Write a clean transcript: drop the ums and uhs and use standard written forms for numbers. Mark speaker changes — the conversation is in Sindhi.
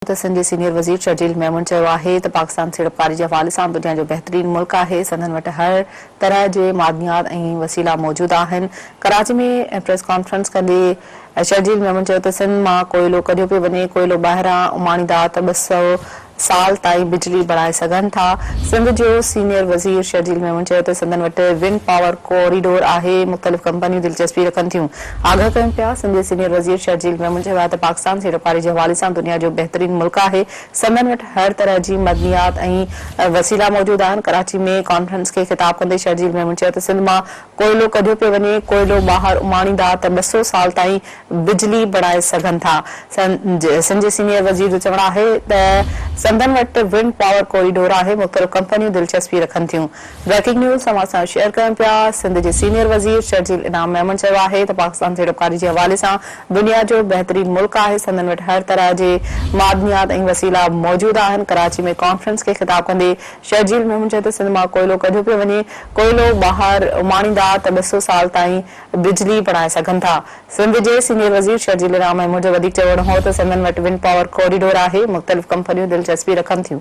Speaker 1: ته سنڌ جي سينيئر وزير شرجيل ميمڻ چيو آهي ته پاڪستان سيڙپڪاري جي حوالي سان دنيا جو بهترين ملڪ آهي، سندن وٽ هر طرح جي معدنيات ۽ وسيلا موجود آهن. ڪراچي ۾ پريس ڪانفرنس ڪندي شرجيل ميمڻ چيو ته سنڌ مان ڪوئلو ڪڍيو پيو وڃي، ڪوئلو ٻاهران اماڻيندا ته 200 سال تائين بجلي بڻائي سگهن ٿا. سنڌ جو سينيئر وزير شرجيل ميمڻ چيو ته سندن وٽ ونڊ پاور ڪوريڊور آهي، مختلف ڪمپنيون دلچسپي رکن ٿيون. آگاهه ڪيون پيا. سنڌ جي سينيئر وزير شرجيل ميمڻ چيو آهي ته پاڪستان سيڙپڪاري جي حوالي سان دنيا جو بهترين ملڪ آهي، سندن وٽ هر طرح جي معدنيات ۽ وسيلا موجود آهن. ڪراچي ۾ ڪانفرنس کي خطاب ڪندي شرجيل ميمڻ چيو ته سنڌ مان ڪوئلو ڪڍيو پيو وڃي، ڪوئلو ٻاهر اماڻيندا ته 200 سال تائين بجلي بڻائي سگهن ٿا. سنڌ جي سينيئر وزير جو چوڻ آهي ته سندن وٽ ونڊ پاور ڪوريڊور آهي، مختلف ڪمپنيون دلچسپي رکن ٿيون. بريڪنگ نيوز اوهان سان شيئر ڪيون پيا، سنڌ جي سينيئر وزير شرجيل انعام ميمڻ چيو آهي ته پاڪستان سيڙپڪاري جي حوالي سان دنيا جو بهترين ملڪ آهي، سندن وٽ هر طرح جي معدنيات ۽ وسيلا موجود آهن. ڪراچي ۾ ڪانفرنس کي خطاب ڪندي شرجيل ميمڻ چيو ته سنڌ مان ڪوئلو ڪڍيو پيو وڃي، ڪوئلو ٻاهر اماڻيندا ته 200 سال تائين بجلي بڻائي سگهن ٿا. سنڌ جي سينيئر وزير شرجيل انعام ميمڻ جو وڌيڪ چوڻ هو ته سندن وٽ ونڊ پاور ڪوريڊور آهي، مختلف ڪمپنيون دلچسپي رکن ٿيون.